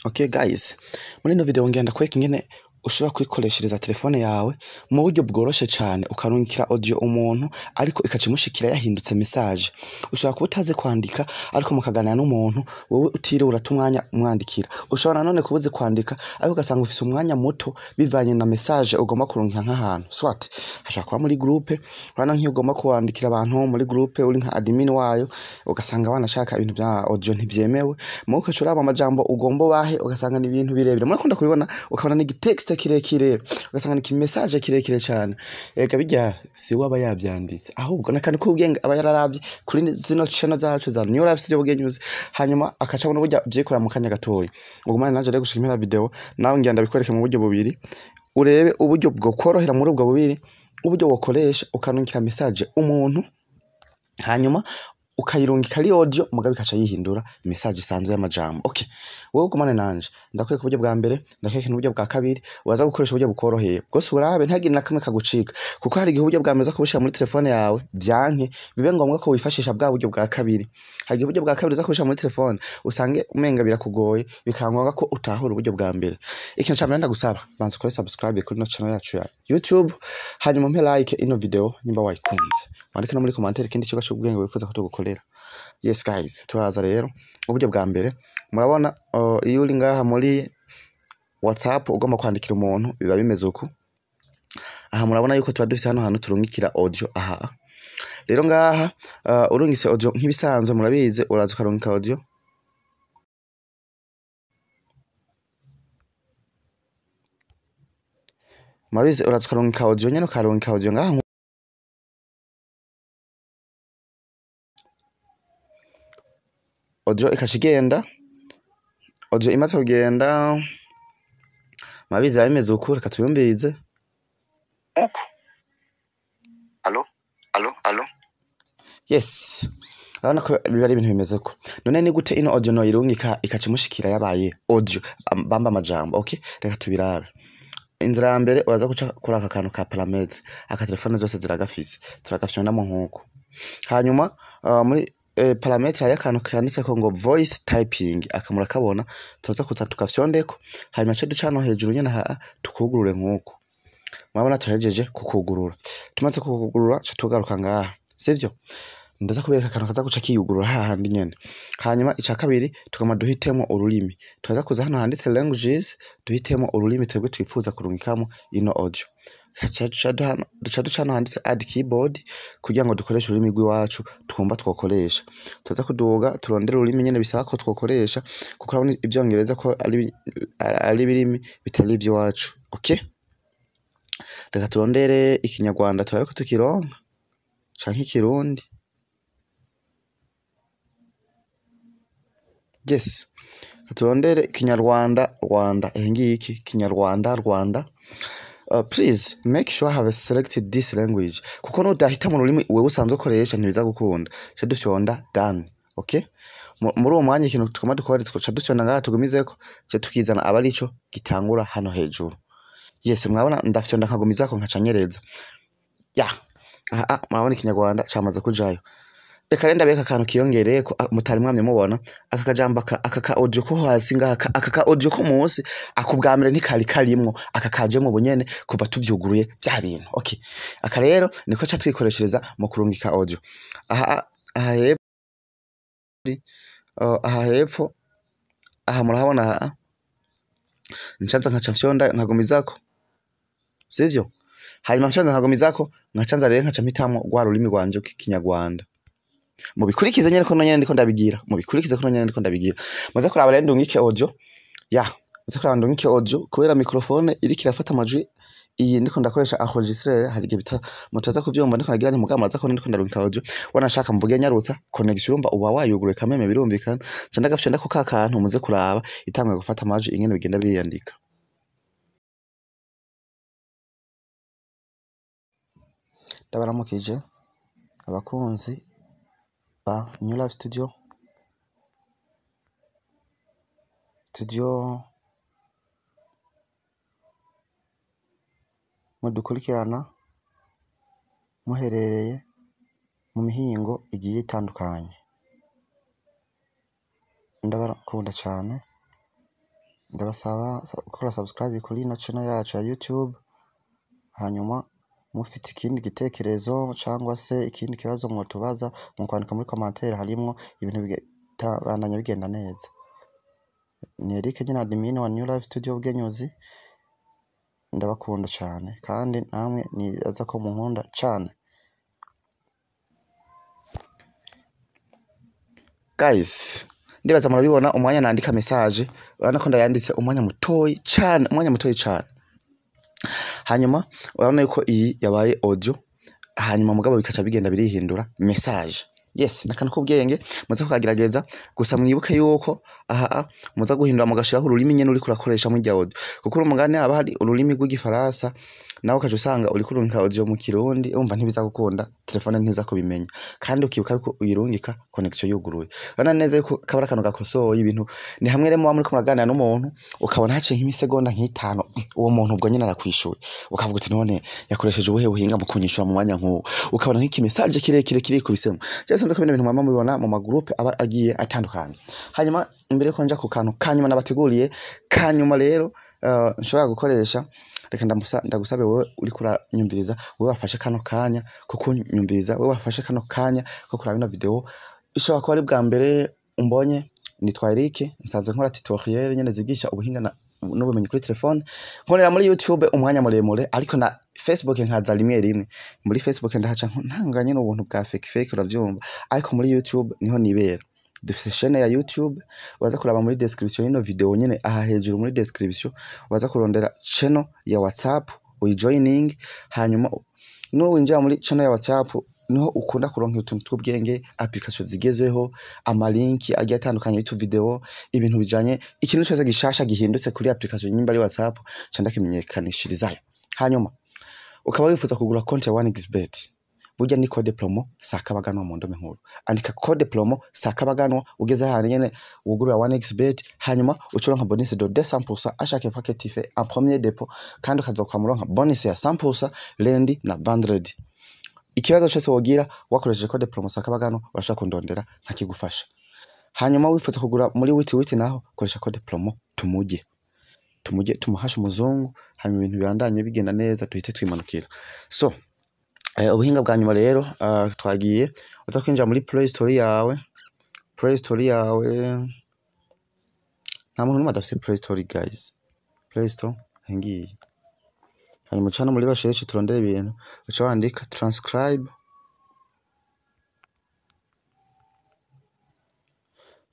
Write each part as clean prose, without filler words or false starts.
Okay guys, muri ino video ngenda kwereka ingene ushobora kwikoreshereza telefone yawe mu buryo bworoshe cane, ukarungikira audio umuntu ariko ikaca imushikira yahindutse message. Ushobora kuba utazi kwandika ariko mukaganira n'umuntu wewe utiriwe urata umwanya umwandikira. Ushobora nanone kuba uzi kwandika ariko ugasanga ufise umwanya muto bivanye na message ugomba kurungika nk'ahantu. Soit hashobora kuba muri groupe, urabona nk'iyo ugomba kwandikira abantu muri groupe uri nka admin wayo, ugasanga wanashaka ibintu vya audio ntivyemewe, muga ugaca uraba amajambo ugomba ubahe ugasanga ni ibintu birebire. Murakunda kubibona, ukabona ni igitexte kirekire, ugasanga ni ikimessage kirekire cane. Ega birya si we aba yavyanditse, ahubwo n'akantu k'ubwenge aba yararavye kuri zino channel zacu za New Life Studio Buge News, hanyuma akaca abona uburyo avyikorera mu kanya gatoya. Ugumane nanje rero gushika impera video, nawe ngira ndabikwereke mu buryo bubiri, urebe uburyo bwokorohera muri ubwo bubiri, uburyo wokoresha ukarungikira message umuntu, hanyuma ukayirungika ari audio mugabo ikaca yihindura message isanzwe y'amajambo. Okay, wewe ugumane nanje, ndakwereka uburyo bwa mbere, ndakwereka n'uburyo bwa kabiri, waza gukoresha uburyo bukoroheye bwose, urabe ntihagire na kamwe kagucika, kuko hari igihe uburyo bwa mbere uza kubushira muri telefone yawe vyanke, bibe ngombwa ko wifashisha bwa buryo bwa kabiri. Hari igihe uburyo bwa kabiri uza kubushira muri telefone usange umenga birakugoye, bikaba ngombwa ko utahura uburyo bwa mbere. Ikintu ca mbere ndagusaba, banza ukore subscribe kuri ino channel yacu ya YouTube, hanyuma umpe like ino video nimba wayikunze, wandike no muri commentaire ikindi kigo c'ubwenge wifuza ko tugukorera. Yes guys, turaza rero uburyo bwa mbere. Murabona iyo uri ngaha muri WhatsApp ugomba kwandikira umuntu biba bimeze uku. Aha murabona yuko tuba dufise hano hantu turungikira audio. Aha rero ngaha urungitse audio nk'ibisanzwe, murabizi, uraza ukarungika audio. Murabizi, uraza ukarungika audio nyene, ukarungika audio ngaha audio ikaca igenda. Audio imaze kugenda, murabizi biba bimeze uku, reka tuyumvirize. Uku. Allo, allo, allo. Yes, urabona ko biba ari ibintu bimeze uko. None ni gute ino audio noyirungika ikaca imushikira yabaye audio bamba amajambo? Okay, reka tubirabe. Inzira ya mbere, uraza guca kuri aka kantu ka paramètre, aka telefone zose ziragafise, turagafyondamo nk'uko. Hanyuma muri paramètre hariyo akantu kanditseko ngo voice typing, aka murakabona, turaza kuza tugafyondeko, hanyuma ce duca hano hejuru nyene aha tukugurure nk'uko. Murabona turahejeje kukugurura. Tumaze kukugurura ca tugaruka ngaha, sivyo? Ndaza kubereka akantu kaza guca kiyugurura hahandi nyene. Hanyuma ica kabiri, tugomba duhitemo ururimi. Turaza kuza hano handitse languages, duhitemo ururimi twebwe twifuza kurungikamo ino audio. Duca duca hano handitse add keyboard kugira ngo dukoreshe ururimi rw'iwacu twumva twokoresha. Turaza kuduga turondere ururimi nyene bisaba ko twokoresha, kuko urabona ivyongereza ko ari ibirimi bitari ivy'iwacu. Okay? Reka turondere ikinyarwanda turabe ko tukironka canke ikirundi. Yes, turondere ikinyarwanda Rwanda, ehe ngiki kinyarwanda Rwanda. Please make sure have selected this language, kuko nudahita mu rurimi wewe usanzwe ukoresha ntibiza gukunda. Ca dufyonda done. Okay, muri uwo mwanya ikintu tugomba dukora, ca dufyonda ngaha tugumizeko, ca tukizana aba arico gitangura hano hejuru. Yes, murabona ndafyonda nkagumizako nkaca nyereza. Ya, aha murabona ikinyarwanda camaze kujayo. Reka rero ndabereka akantu kiyongereyeko mutari mwamye mubona, aka kajambo aka ka audio ko hasi ngaha, aka ka audio ko munsi, ako bwa mbere ntikari karimwo, aka kajemwo ubu nyene kuva tuvyuguruye vya bintu. Okay, aka rero niko ca twikoreshereza mu kurungika audio. Aha hepfo, aha hepfo, aha murahabona aha, ncanza nkaca mfyonda nkagumizako, sivyo? Hanyuma ncanza nkagumizako, nkacanza rero nkaca mpitamwo rwa rurimi rwanje rw'ikinyarwanda. Mubikurikize nyene ko nyene ndiko ndabigira, mubikurikize ko nyene ndiko ndabigira. Muze kuraba rero ndungike audio. Ya, muze kuraba ndungike audio, kubera microphone iriko irafata amajwi iyi ndiko ndakoresha enregistreur, hari igihe mutaza kuvyumva ndiko ndagira nti mugabo muraza ko ndiko ndarungika audio. Wanashaka mvuge nyarutsa, connection urumva uba wayuguruye kameme, birumvikana. Nca ndagafyonda ko ka kantu, muze kuraba itanguye gufata amajwi ingene bigenda biriyandika. Ndabaramukije abakunzi ba New Life Studio mudukurikirana muherereye mu mihingo igiye itandukanye. Ndabakunda cane. Ndabasaba gukora subscribe kuri ino channel yacu ya YouTube, hanyuma mufite ikindi gitekerezo cyangwa se ikindi kibazo mwotubaza mu kwandika muri commentaire, harimwo ibintu bitabandanya bigenda neza. Ni Eric nyine, admin wa New Life Studio Bugenyuzi. Ndabakunda cyane kandi namwe nibaza ko munkunda cyane. Guys, ndibaza murabibona umwanya nandika message, urabona ko ndayanditse umwanya mutoyi cyane, umwanya mutoyi cyane. Hanyuma urabona yuko iyi yabaye audio, hanyuma mugabo bikaca bigenda birihindura message. Yes, nakantu k'ubwenge muze kukagerageza. Gusa mwibuke yuko aha muza guhindura mugashiraho ururimi nyene uriko urakoresha muri audio, kuko umugani haba hari ururimi rw'igifaransa, nawe ukaca usanga uriko urungika audio mu Kirundi, umva ntibizagukunda, telefone ntiza kubimenya, kandi ukibuka yuko uyirungika connection yuguruye. Urabona neza yuko kaba ari akantu gakosoye ibintu. Ni hamwe rero muba muriko muraganira n'umuntu, ukabona haciye nk'imisegonda nk'itanu, uwo muntu ubwo nyene arakwishuye, ukavuga uti none yakoresheje ubuhe buhinga mu kunyishura mu mwanya nk'uwo? Ukabona nk'iki message kirekire kirikubisemo. Je sinzi ko bino bintu mwama mubibona mu magroupe aba agiye atandukanye. Hanyuma imbere ko nja ku kantu kanyuma nabateguriye, kanyuma rero nshobora gukoresha, reka ndagusabe wowe uriko uranyumviriza, wowe wafashe kano kanya ko kunyumviriza, wowe wafashe kano kanya ko kuraba ino video, ishobora kuba ari bwa mbere umbonye. Nitwa Eric, nsanzwe nkora tutoriel nyene zigisha ubuhinga n'ubumenyi kuri telefone, nkorera muri YouTube umwanya muremure, ariko na Facebook nkaza rimwe rimwe. Muri Facebook ndahaca ntanganye n'ubuntu bwa fake fake, uravyumva, ariko muri YouTube niho nibera. Dufise chaîne ya YouTube, waza kuraba muri description y'ino video nyene, aha hejuru muri description waza kurondera channel ya WhatsApp uyijoining. Hanyuma no winjira muri channel ya WhatsApp niho ukunda kuronka utuntu tw'ubwenge, application zigezweho, amalinki agiye atandukanye y'utu video, ibintu bijanye ikintu cyose gishasha gihindutse kuri application nyimba ari WhatsApp, ca ndakimenyekanishirizayo. Hanyuma ukaba wifuza kugura konti ya 1xBet, burya ni code promo sakabaganwa mu ndome nkuru. Andika code promo sakabaganwa ugeze ahantu nyene wugurura 1xBet, hanyuma ucuronka bonus de 200% à chaque fois que tu fais un premier dépôt, kandi ukazokwa muronka bonus ya 100% lundi na vendredi. Ikibazo cyose wogira wakoresheje code promo sakabaganwa urashobora kundondera nkakigufasha. Hanyuma wifuza kugura muri witi witi naho koresha code promo tumuje, tumuje tumuhashe umuzungu, hanyuma ibintu bibandanye bigenda neza duhite twimanukira. So ubuhinga bwa nyuma rero, twagiye uza kwinjira muri Play Store yawe. Play Store yawe, nta muntu n'umwe adafise Play Store guys. Play Store ngiyi. Hanyuma uca no muri recherche turondere ibintu, uca wandika transcribe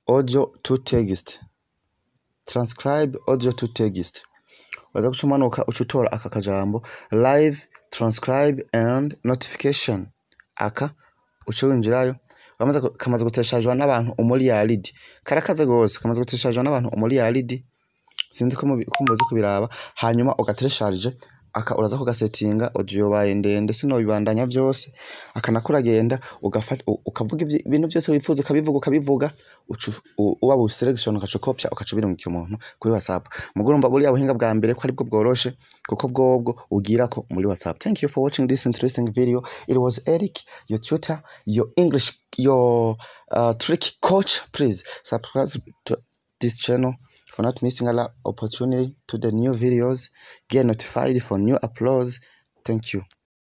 audio to text, transcribe audio to text. Waza guca umanuka uca utora aka kajambo live transcribe and notification, aka uca winjirayo. Kamaze guteshajwa n'abantu umuriyaridi, karakaze gose, kamaze guteshajwa n'abantu umuriyaridi, sinzi ko muzi kubiraba. Hanyuma ugatesharije aka, uraza kugasetinga audio baye ndende sinobibandanya vyose, akanakuragenda ukavuga ibintu vyose wifuza, ukabivuga ukabivuga, uba bu selection ukaca ukopya ukaca ubirungikira umuntu kuri WhatsApp. Mugurumva buriya buhinga bwa mbere ko aribwo bworoshe, kuko bwobwo ugira ko muri WhatsApp. Thank you for watching this interesting video. It was Eric, your tutor, your English, your trick coach. Please subscribe to this channel for not missing other opportunity to the new videos. Get notified for new uploads. Thank you.